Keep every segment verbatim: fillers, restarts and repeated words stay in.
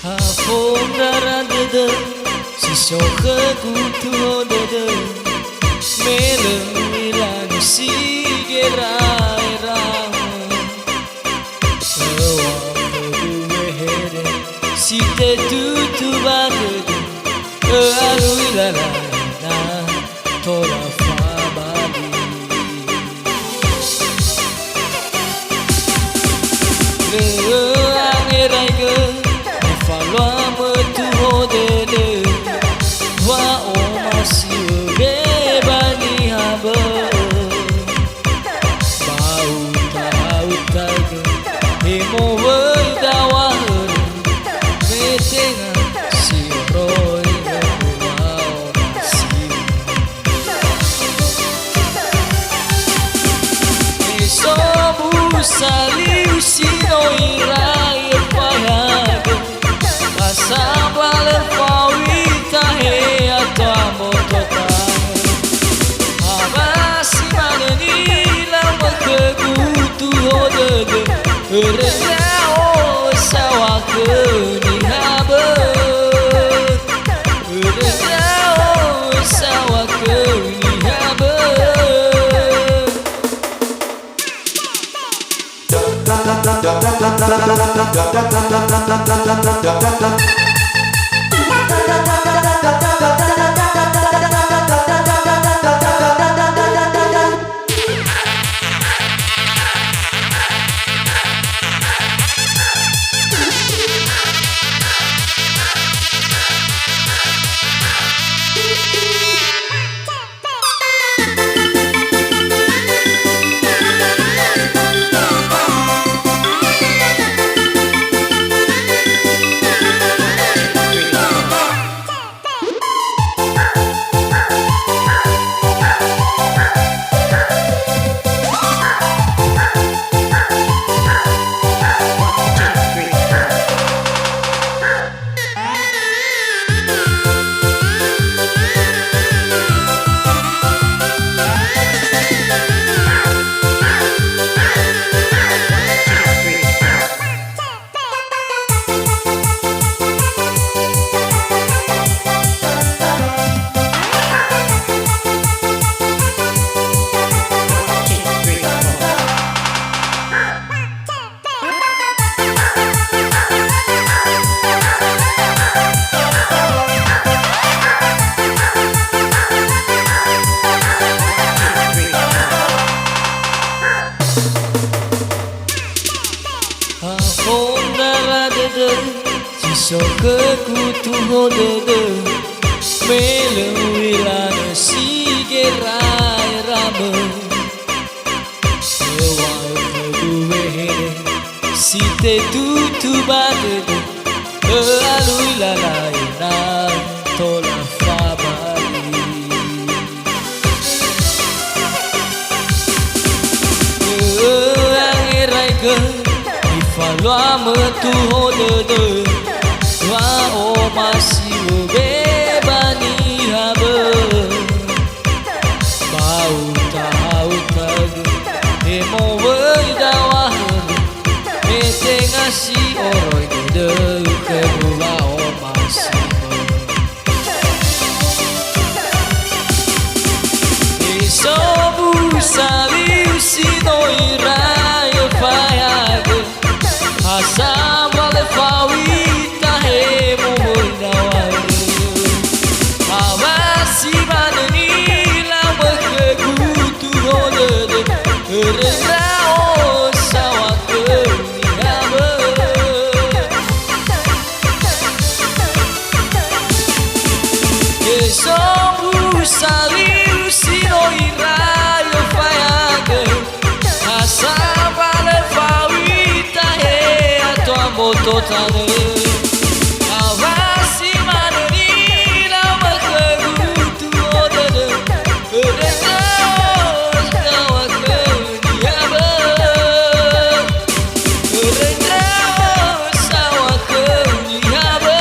Ha fondrara dödö, si so khögu tuho dödö, me lö u'ila nösi gera'era. Öŵa'ö khögu wehede, si tetutu ba dödö, ö'alu ilalana tola fabali. Lö angeraigö, me falua mötuho dödö, wa'omasi'ö be ba niha bö'ö. Ba uta'uta'ö, he mowöi dawahörö, me tenga si oroi wa'omasi'ö. Me so busa liu si no irai fayagö, ba sambua lö fao ita he ato amboto tanö. Ba si manö nilau khögu tuho dödö, hörö ndra'o saŵa khö niha bö'ö. Hörö ndra'o saŵa khö niha bö'ö. Ha fondrara dödö, si so khögu tuho dödö, me lö u'ila nösi gera'era bö'ö. Öŵa'ö khögu wehede, si tetutu ba dödö, ö'alu ilalana tola fabali. Ö'angeraigö, mifalua mötuho dödö, wa'omasi'ö be ba niha bö'ö. Ba uta'uta'ö, he mowöi dawahörö, Si oroi dödöu khögu wa'omasi. Isobu saliu si no irae fayagö, ha sambale fawi tahe mohoi dawaö. Awasi manö nilamö khögu tuho dödö, hörö ndra'o saŵa khöu niha bö'ö. Isobu saliu si no irae fayagö, ha sambale fawi tahe ato amboto tanö. Awasi manö nilamö khögu tuho dödö, hörö ndra'o saŵa khöu niha bö'ö. Hörö ndra'o saŵa khöu niha bö'ö.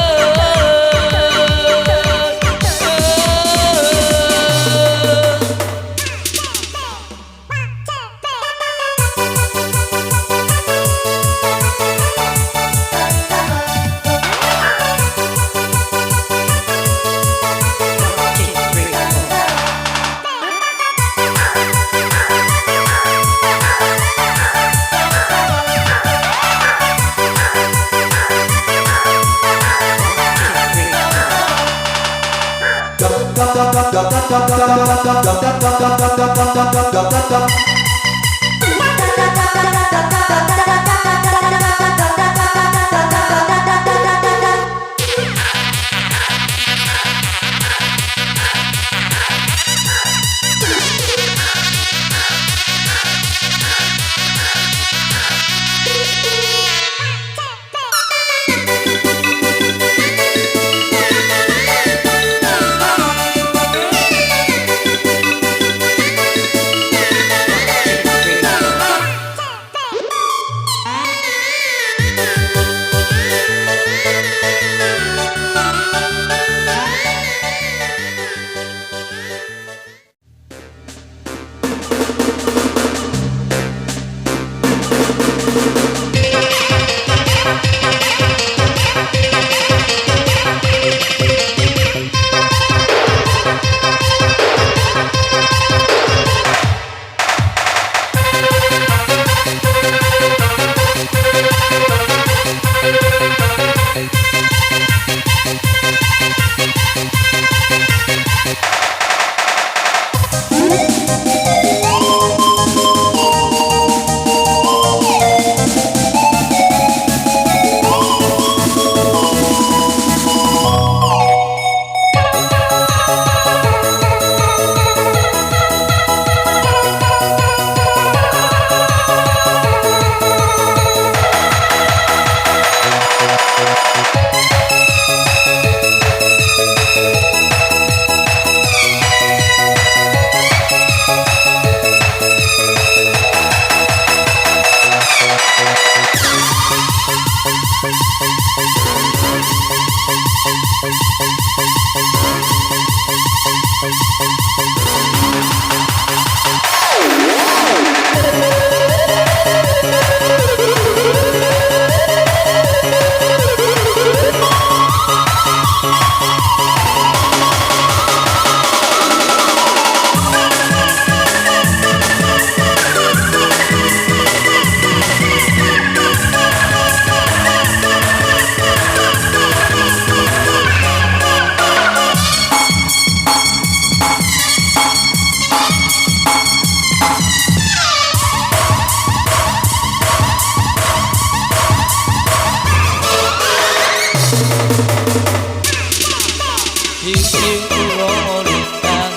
Hihi urongo lintang,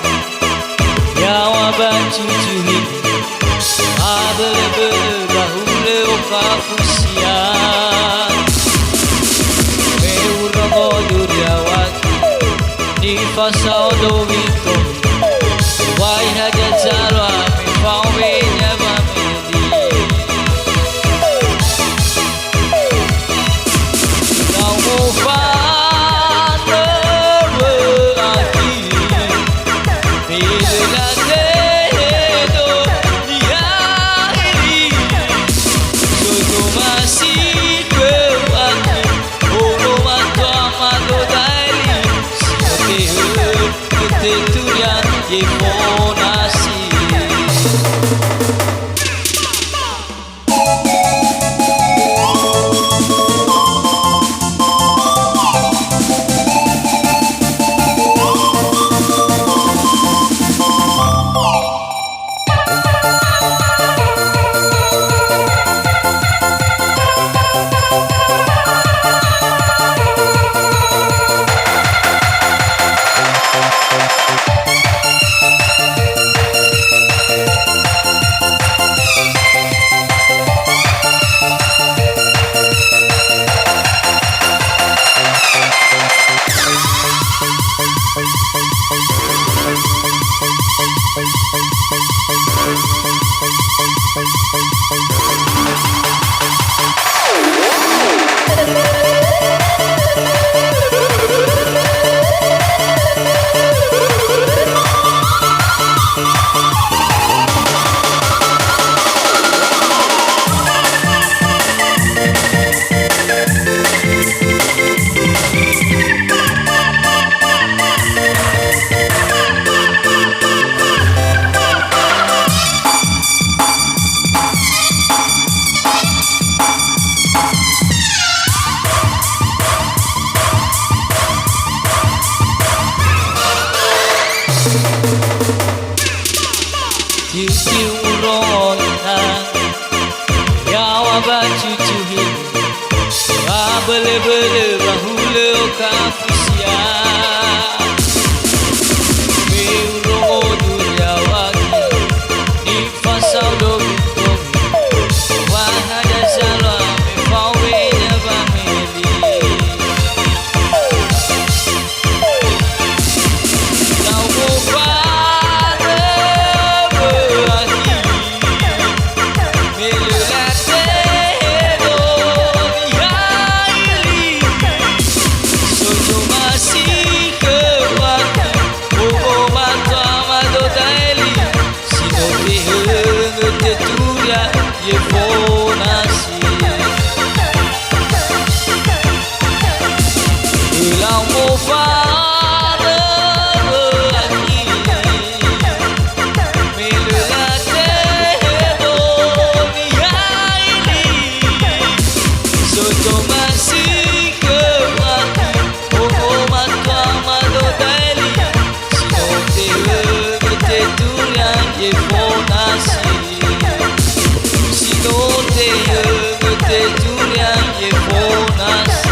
yaŵa ba cucu hihi, abölö-bölö ba hulö okafusia. Me urongo duriaŵaki, nifasao dowi-towi, wai hadia zalua me faowe nyawa me di. Tiu-tiu urongi na, yaŵa ba cucu hili, ba bölö-bölö ba hulö oka fusia. Me urongo duria wagi, nifasao domi-domi, wa hada zalua me fao wenya ba meli. Si no tehöngö teturia ye fona si. Ölau mofarö aki, me lö latehe donia ili. So toma si khöma, ono matua mado daeli. Si no tehöngö teturia ye fona si. Si no tehöngö teturia ye fona si.